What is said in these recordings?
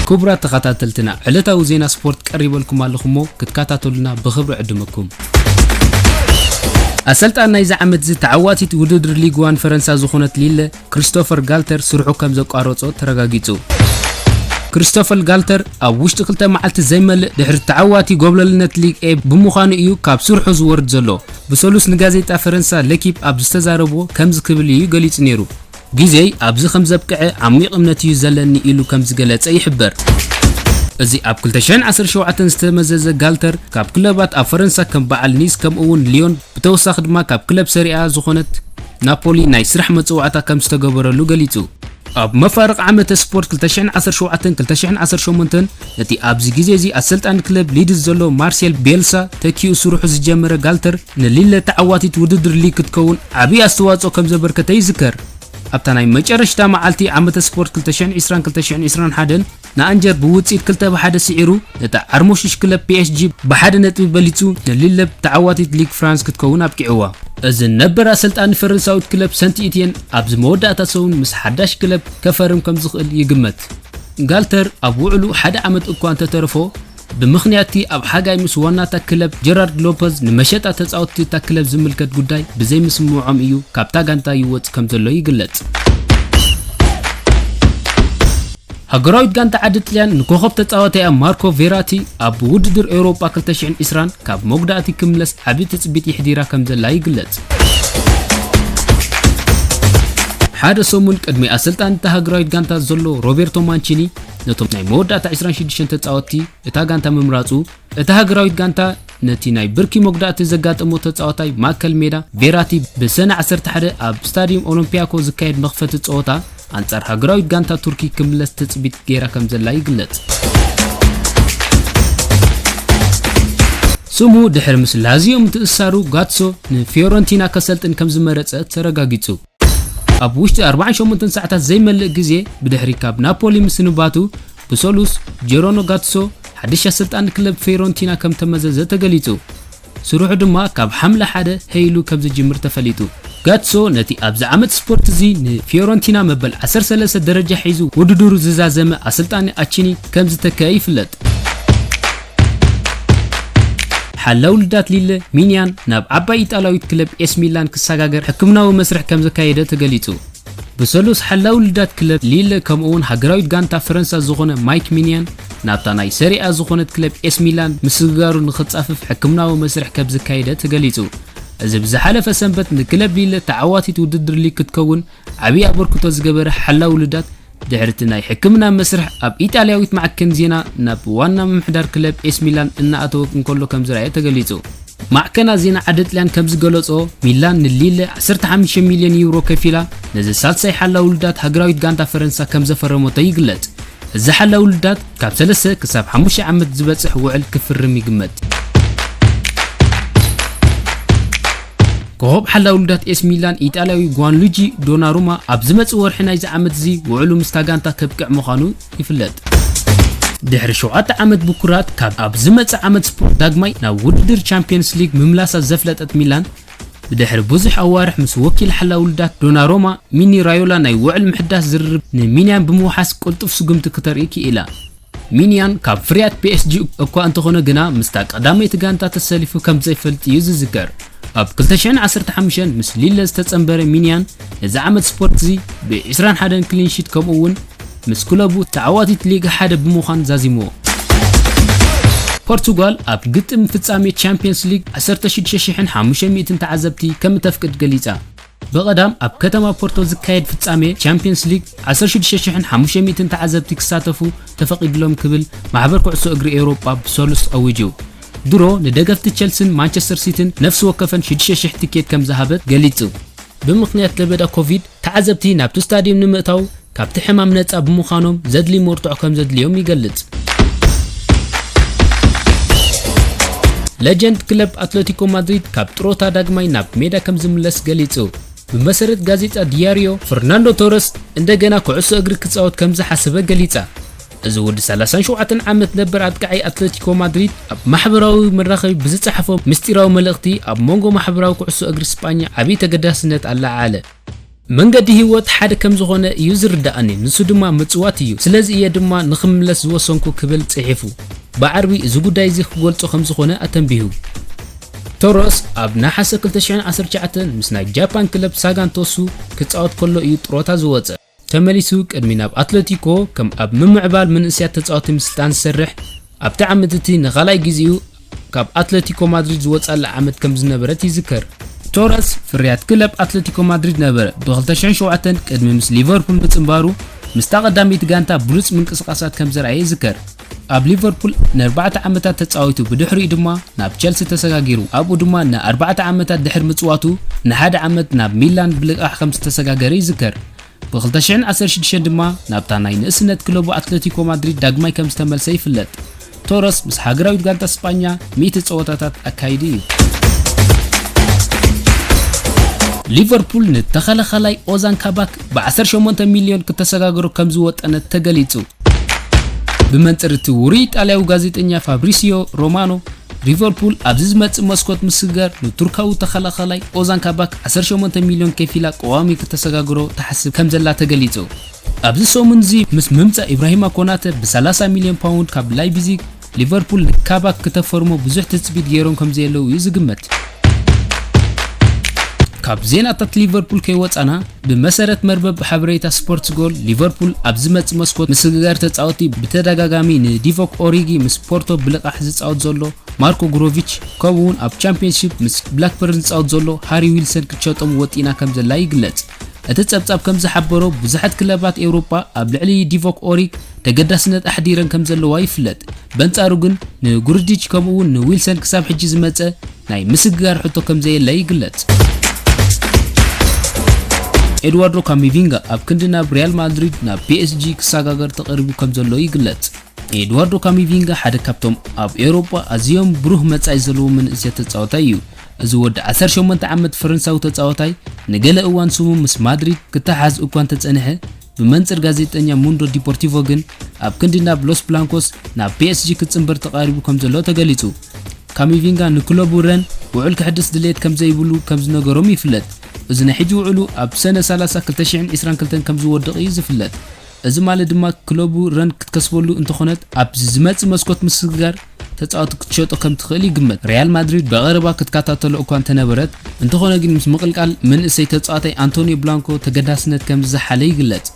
ክቡራት ተኸታተልትና፣ ዕለታዊ ዜና ስፖርት ቀሪበልኩም ኣለኹ እሞ ክትከታተሉና ብኽብሪ ዕድመኩም። ኣሰልጣን ናይዚ ዓመት እዚ ተዓዋቲት ውድድር ሊግ ዋን ፈረንሳ ዝኾነት ሊለ፣ ክሪስቶፈር ጋልተር ስርሑ ከም ዘቋረጾ ተረጋጊጹ። ክሪስቶፈር ጋልተር ኣብ ውሽጢ ክልተ መዓልቲ ዘይመልእ ድሕሪ ተዓዋቲ ጎብለልነት ሊግ ኤ ብምዃኑ እዩ ካብ ስርሑ ዝወርድ ዘሎ። ብሰሉስ ንጋዜጣ ፈረንሳ ለኪፕ ኣብ ዝተዛረብዎ ከምዚ ክብል እዩ ገሊጹ ነይሩ። ግዜይ ኣብዚ ከም ዘብቅዐ ዓሚቕ እምነት እዩ ዘለኒ ኢሉ ከም ዝገለጸ ይሕበር። እዚ ኣብ ክልተ ሽሕን ዓሰርተ ሸውዓተን ዝተመዘዘ ጋልተር ካብ ክለባት ኣብ ፈረንሳ ከም በዓል ኒስ ከምኡ እውን ሊዮን ብተወሳኺ ድማ ካብ ክለብ ሰሪኣ ዝኾነት ናፖሊ ናይ ስራሕ መጽዋዕታ ከም ዝተገበረሉ ገሊጹ። ኣብ መፋርቕ ዓመተ ስፖርት ክልተ ሽሕን ዓሰርተ ሸውዓተን ክልተ ሽሕን ዓሰርተ ሸሞንተን ነቲ ኣብዚ ግዜ እዚ ኣሰልጣኒ ክለብ ሊድስ ዘሎ ማርሴል ቤልሳ ተኪኡ ስርሑ ዝጀመረ ጋልተር ንሊለ ተዓዋቲት ውድድር ሊግ ክትከውን ዓብዪ ኣስተዋጽኦ ከም ዘበርከተ ይዝከር። ኣብታ ናይ መጨረሽታ መዓልቲ ዓመተ ስፖርት ክልተ ሽሕን ዕስራን ክልተ ሽሕን ዕስራን ሓደን ንኣንጀር ብውጽኢት ክልተ ብሓደ ስዒሩ ነታ ዓርሞሽሽ ክለብ ፒ ኤስ ጂ ብሓደ ነጥቢ በሊጹ ንሊለ ተዓዋቲት ሊግ ፍራንስ ክትከውን ኣብቂዕዋ። እዚ ነበር ኣሰልጣኒ ፈረንሳዊት ክለብ ሰንት ኢትየን ኣብዚ መወዳእታ ሰሙን ምስ ሓዳሽ ክለብ ከፈርም ከም ዝኽእል ይግመት። ጋልተር ኣብ ውዕሉ ሓደ ዓመት እኳ እንተተረፎ፣ ብምኽንያት'ቲ ኣብ ሓጋይ ምስ ዋናታ ክለብ ጀራርድ ሎፐዝ ንመሸጣ ተጻወትቲ እታ ክለብ ዝምልከት ጉዳይ ብዘይምስምዖም እዩ ካብታ ጋንታ ይወጽእ ከም ዘሎ ይግለጽ። ሃገራዊት ጋንታ ዓዲ ጥልያን ንኮኸብ ተጻዋታያ ማርኮ ቬራቲ ኣብ ውድድር ኤውሮጳ ክልተ ሽሕን ዕስራን ካብ መጉዳእቲ ክምለስ ዓቢ ትጽቢት የሕዲራ ከም ዘላ ይግለጽ። ሓደ ሰሙን ቅድሚ ኣሰልጣኒ እታ ሃገራዊት ጋንታ ዘሎ ሮቤርቶ ማንቺኒ ነቶም ናይ መወዳእታ ዕስራን ሽዱሽተን ተጻወትቲ እታ ጋንታ ምምራጹ፣ እታ ሃገራዊት ጋንታ ነቲ ናይ ብርኪ መጉዳእቲ ዘጋጠሞ ተጻዋታይ ማእከል ሜዳ ቬራቲ ብሰነ ዓሰርተ ሓደ ኣብ ስታድዩም ኦሎምፒያኮ ዝካየድ መኽፈቲ ጸወታ ኣንጻር ሃገራዊት ጋንታ ቱርኪ ክምለስ ትጽቢት ገይራ ከም ዘላ ይግለጽ። ስሙ ድሕሪ ምስ ላዚዮ ምትእስሳሩ ጋትሶ ንፊዮረንቲና ከሰልጥን ከም ዝመረጸ ተረጋጊጹ። ኣብ ውሽጢ ኣርባዓን ሸሞንተን ሰዓታት ዘይመልእ ግዜ ብድሕሪ ካብ ናፖሊ ምስንባቱ ብሰሉስ ጀሮኖ ጋትሶ ሓድሽ ኣሰልጣኒ ክለብ ፊዮረንቲና ከም ተመዘዘ ተገሊጹ። ስርሑ ድማ ካብ ሓምለ ሓደ ሀይሉ ከም ዝጅምር ተፈሊጡ። ጋትሶ ነቲ ኣብዚ ዓመት ስፖርት እዚ ንፊዮረንቲና መበል ዓሰርተ ሰለስተ ደረጃ ሒዙ ውድድሩ ዝዛዘመ ኣሰልጣኒ ኣቺኒ ከም ዝተከአ ይፍለጥ። ሓላው ልዳት ሊለ ሚንያን ናብ ዓባይ ኢጣልያዊት ክለብ ኤስ ሚላን ክሰጋገር ሕክምናዊ መስርሕ ከም ዘካየደ ተገሊጹ። ብሰሉስ ሓላው ልዳት ክለብ ሊለ ከምኡውን ሃገራዊት ጋንታ ፈረንሳ ዝኾነ ማይክ ሚንያን ናብታ ናይ ሰሪኣ ዝኾነት ክለብ ኤስ ሚላን ምስግጋሩ ንኽጻፍፍ ሕክምናዊ መስርሕ ከም ዘካየደ ተገሊጹ። እዚ ብዝሓለፈ ሰንበት ንክለብ ሊለ ተዓዋቲት ውድድር ሊግ ክትከውን ዓብዪ ኣበርክቶ ዝገበረ ሓላው ልዳት ድሕሪ እቲ ናይ ሕክምና መስርሕ ኣብ ኢጣልያዊት ማዕከን ዜና ናብ ዋና ምምሕዳር ክለብ ኤስ ሚላን እናኣተወ እንከሎ ከም ዝረኣየ ተገሊጹ። ማዕከናት ዜና ዓዲ ጥልያን ከም ዝገለጾ፣ ሚላን ንሊለ ዓሰርተ ሓሙሽተ ሚልዮን ዩሮ ከፊላ ነዚ ሳልሳይ ሓላው ልዳት ሃገራዊት ጋንታ ፈረንሳ ከም ዘፈረመቶ ይግለጽ። እዚ ሓላው ልዳት ካብ ሰለስተ ክሳብ ሓሙሽተ ዓመት ዝበጽሕ ውዕል ክፍርም ይግመት። ኮኸብ ሓላው ልዳት ኤስ ሚላን ኢጣልያዊ ጓንሉጂ ዶናሩማ ኣብ ዝመጽእ ወርሒ ናይዚ ዓመት እዚ ውዕሉ ምስታ ጋንታ ከብቅዕ ምዃኑ ይፍለጥ። ድሕሪ ሸውዓተ ዓመት ብኩራት ካብ ኣብ ዝመጽእ ዓመት ስፖርት ዳግማይ ናብ ውድድር ቻምፒየንስ ሊግ ምምላሳ ዘፍለጠት ሚላን፣ ብድሕሪ ብዙሕ ኣዋርሕ ምስ ወኪል ሓላው ልዳት ዶናሮማ ሚኒ ራዮላ ናይ ውዕል ምሕዳስ ዝርርብ ንሚንያን ብምውሓስ ቅልጡፍ ስጉምቲ ክተርኢ ክኢላ። ሚንያን ካብ ፍርያት ፒ ኤስ ጂ እኳ እንተኾነ ግና ምስታ ቀዳመይቲ ጋንታ ተሰሊፉ ከም ዘይፈልጥ እዩ ዝዝከር። ኣብ ክልተ ሽሕን ዓሰርተ ሓሙሽተን ምስ ሊለ ዝተጸንበረ ሚንያን ነዚ ዓመት ስፖርት እዚ ብ ዕስራን ሓደን ክሊንሺት ከምኡ እውን ምስ ክለቡ ተዓዋቲት ሊግ ሓደ ብምዃን ዛዚምዎ። ፖርቱጋል ኣብ ግጥም ፍጻሜ ቻምፒየንስ ሊግ ዓሰርተ ሽዱሽተ ሽሕን ሓሙሽተ ሚእትን ተዓዘብቲ ከም እተፍቅድ ገሊጻ። ብቐዳም ኣብ ከተማ ፖርቶ ዝካየድ ፍጻሜ ቻምፒየንስ ሊግ ዓሰርተ ሽዱሽተ ሽሕን ሓሙሽተ ሚእትን ተዓዘብቲ ክሳተፉ ተፈቒድሎም ክብል ማሕበር ኩዕሶ እግሪ ኤውሮጳ ብሰሉስ ኣዊጁ። ድሮ ንደገፍቲ ቸልስን ማንቸስተር ሲቲን ነፍሲ ወከፈን ሽዱሽተ ሽሕ ቲኬት ከም ዝሃበት ገሊጹ። ብምኽንያት ለበዳ ኮቪድ ተዓዘብቲ ናብቲ ስታድየም ንምእታው ካብቲ ሕማም ነጻ ብምዃኖም ዘድሊ መርትዖ ከም ዘድልዮም ይገልጽ። ለጀንድ ክለብ ኣትለቲኮ ማድሪድ ካብ ጥሮታ ዳግማይ ናብ ሜዳ ከም ዝምለስ ገሊጹ። ብመሰረት ጋዜጣ ዲያሪዮ፣ ፈርናንዶ ቶረስ እንደገና ኩዕሶ እግሪ ክጻወት ከም ዝሓሰበ ገሊጻ። እዚ ወዲ ሰላሳን ሸውዓተን ዓመት ነበር ኣጥቃዓይ ኣትለቲኮ ማድሪድ ኣብ ማሕበራዊ መራኸቢ ብዝጸሓፎ ምስጢራዊ መልእኽቲ ኣብ መንጎ ማሕበራዊ ኩዕሶ እግሪ ስጳኛ ዓቢ ተገዳስነት ኣለዓዓለ። መንገዲ ህይወት ሓደ ከም ዝኾነ እዩ ዝርድኣኒ፣ ንሱ ድማ ምጽዋት እዩ። ስለዚ እየ ድማ ንኽምለስ ዝወሰንኩ ክብል ጽሒፉ። ብዓርቢ እዚ ጉዳይ እዚ ክገልጾ ከም ዝኾነ ኣተንቢሁ። ቶረስ ኣብ ነሓሰ ክልተ ሽሕን ዓሰርተ ትሽዓተን ምስ ናይ ጃፓን ክለብ ሳጋን ቶሱ ክጻወት ከሎ እዩ ጥሮታ ዝወጸ። ተመሊሱ ቅድሚ ናብ ኣትለቲኮ ከም ኣብ ምምዕባል መንእስያት ተጻወቲ ምስልጣን ዝሰርሕ ኣብቲ ዓመት እቲ ንኻልኣይ ግዜኡ ካብ ኣትለቲኮ ማድሪድ ዝወጻላ ዓመት ከም ዝነበረት ይዝከር። ቶረስ ፍርያት ክለብ ኣትለቲኮ ማድሪድ ነበረ። ብ ክልተ ሽሕን ሸውዓተን ቅድሚ ምስ ሊቨርፑል ምጽንባሩ ምስታ ቀዳመይቲ ጋንታ ብሉጽ ምንቅስቓሳት ከም ዘርኣየ ይዝከር። ኣብ ሊቨርፑል ንኣርባዕተ ዓመታት ተጻዊቱ ብድሕሪኡ ድማ ናብ ቸልሲ ተሰጋጊሩ። ኣብኡ ድማ ንኣርባዕተ ዓመታት ድሕሪ ምጽዋቱ ንሓደ ዓመት ናብ ሚላን ብልቃሕ ከም ዝተሰጋገረ ይዝከር። ብ ክልተ ሽሕን ዓሰርተ ሽዱሽተን ድማ ናብታ ናይ ንእስነት ክለቡ ኣትለቲኮ ማድሪድ ዳግማይ ከም ዝተመልሰ ይፍለጥ። ቶረስ ምስ ሃገራዊት ጋንታ ስጳኛ ሚእቲ ጸወታታት ኣካይዱ እዩ። ሊቨርፑል ንተኸላኻላይ ኦዛን ካባክ ብ ዓሰርተ ሸሞንተ ሚልዮን ክተሰጋግሮ ከም ዝወጠነት ተገሊጹ። ብመንጽር እቲ ውሩይ ኢጣልያዊ ጋዜጠኛ ፋብሪሲዮ ሮማኖ፣ ሊቨርፑል ኣብዚ ዝመጽእ መስኮት ምስግጋር ንቱርካዊ ተኸላኻላይ ኦዛን ካባክ ዓሰርተ ሸሞንተ ሚልዮን ከፊላ ቀዋሚ ክተሰጋግሮ ትሓስብ ከም ዘላ ተገሊጹ። ኣብዚ ሰሙን እዚ ምስ ምምጻእ ኢብራሂማ ኮናተ ብ ሰላሳ ሚልዮን ፓውንድ ካብ ላይፕዚግ፣ ሊቨርፑል ንካባክ ክተፈርሞ ብዙሕ ትጽቢት ገይሮም ከም ዘየለዉ እዩ ዝግመት። ካብ ዜናታት ሊቨርፑል ከይወጻና፣ ብመሰረት መርበብ ሓበሬታ ስፖርትስ ጎል፣ ሊቨርፑል ኣብ ዝመጽእ መስኮት ምስግጋር ተጻወቲ ብተደጋጋሚ ንዲቮክ ኦሪጊ ምስ ፖርቶ ብልቓሕ ዝጻወት ዘሎ ማርኮ ግሮቪች፣ ከምኡ'ውን ኣብ ቻምፒየንሺፕ ምስ ብላክበርን ዝጻወት ዘሎ ሃሪ ዊልሰን ክትሸጦም ወጢና ከም ዘላ ይግለጽ። እቲ ጸብጻብ ከም ዝሓበሮ፣ ብዙሓት ክለባት ኤውሮጳ ኣብ ልዕሊ ዲቮክ ኦሪግ ተገዳስነት ኣሕዲረን ከም ዘለዋ ይፍለጥ። በንጻሩ ግን፣ ንጉርዲች ከምኡ'ውን ንዊልሰን ክሳብ ሕጂ ዝመጸ ናይ ምስግጋር ሕቶ ከም ዘየለ ይግለጽ። ኤድዋርዶ ካሚቪንጋ ኣብ ክንዲ ናብ ሪያል ማድሪድ፣ ናብ ፒ ኤስ ጂ ክሰጋገር ተቐሪቡ ከም ዘሎ ይግለጽ። ኤድዋርዶ ካሚቪንጋ ሓደ ካብቶም ኣብ ኤውሮጳ ኣዝዮም ብሩህ መጻኢ ዘለዎም መንእሰያት ተጻዋታይ እዩ። እዚ ወዲ ዓሰርተ ሸሞንተ ዓመት ፈረንሳዊ ተጻዋታይ ንገለ እዋን ስሙ ምስ ማድሪድ ክተሓዝ እኳ እንተጸንሐ፣ ብመንጽር ጋዜጠኛ ሙንዶ ዲፖርቲቮ ግን ኣብ ክንዲ ናብ ሎስ ብላንኮስ፣ ናብ ፒ ኤስ ጂ ክጽንበር ተቓሪቡ ከም ዘሎ ተገሊጹ። ካሚቪንጋ ንክለቡ ረን ውዕል ክሕድስ ድሌት ከም ዘይብሉ ከም ዝነገሮም ይፍለጥ። እዚ ናይ ሕጂ ውዕሉ ኣብ ሰነ ሰላሳ ክልተ ሽሕን ዕስራን ክልተን ከም ዝወድቕ እዩ ዝፍለጥ። እዚ ማለት ድማ ክለቡ ረን ክትከስበሉ እንተኾነት፣ ኣብ ዝመጽእ መስኮት ምስግጋር ተጻወቲ ክትሸጦ ከም ትኽእል ይግመት። ሪያል ማድሪድ ብቐረባ ክትከታተሎ እኳ እንተነበረት፣ እንተኾነ ግን ምስ ምቕልቃል መንእሰይ ተጻዋታይ ኣንቶኒዮ ብላንኮ ተገዳስነት ከም ዝዘሓለ ይግለጽ።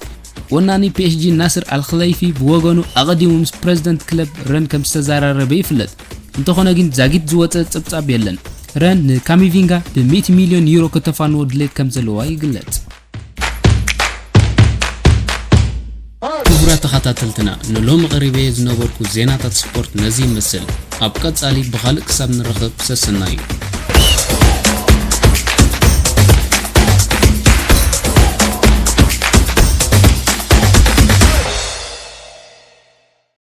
ወናኒ ፒ ኤስ ጂ ናስር ኣልክለይፊ ብወገኑ፣ ኣቐዲሙ ምስ ፕረዚደንት ክለብ ረን ከም ዝተዘራረበ ይፍለጥ። እንተኾነ ግን ዛጊት ዝወጸ ጸብጻብ የለን። ረን ንካሚቪንጋ ብ ሚእቲ ሚልዮን ዩሮ ከተፋንዎ ድሌት ከም ዘለዋ ይግለጽ። ክቡራት ተኸታተልትና፣ ንሎሚ ቀሪበዮ ዝነበርኩ ዜናታት ስፖርት ነዚ ይመስል። ኣብ ቀጻሊ ብኻልእ ክሳብ ንራኸብ፣ ሰሰናዩ።